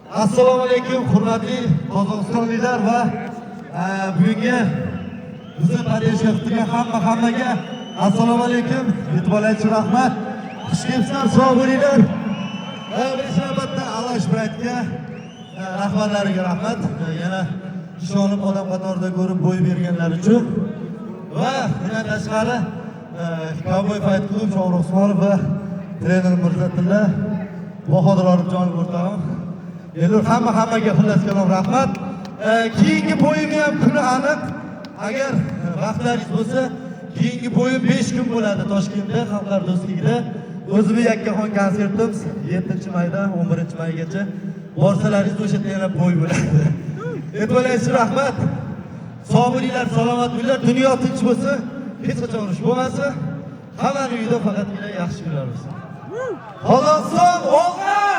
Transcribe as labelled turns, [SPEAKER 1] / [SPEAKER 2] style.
[SPEAKER 1] Assalomu alaykum, hurmatli qozog'istonliklar va bugungi bizni поддержка qilgan hammaga assalomu alaykum. E'tiborlaringiz uchun rahmat. Xush kelibsizlar, sog' bo'linglar. Va birinchi navbatda Alash Brightga rahbarlariga rahmat. Yana ishonib, odam qatorida ko'rib бой berganlari uchun va bundan tashqari Cowboy Fight Club, Shohrux Usmonov va trener Mirzatilla Bahodir Orifjonov o'rtog'im. Elnur, hammaga xullas kalom rahmat. Keyingi бой imni ham kuni aniq. Agar vaqtlaringiz bo'lsa, keyingi бой im 5 kun bo'ladi Toshkentda, Xalqlar do'stligida. O'zimni yakkaxon konsertim 7 maydan 11 maygacha. Borsalaringiz, o'sha yerda yana бой bo'ladi. E'tiboringiz uchun rahmat. Sog' bo'linglar, salomat bo'linglar. Dunyo tinch bo'lsin, hech qachon urush bo'lmasin. Hammani uyida faqatgina yaxshi kunlar bo'lsin. Qozog'iston, olg'a!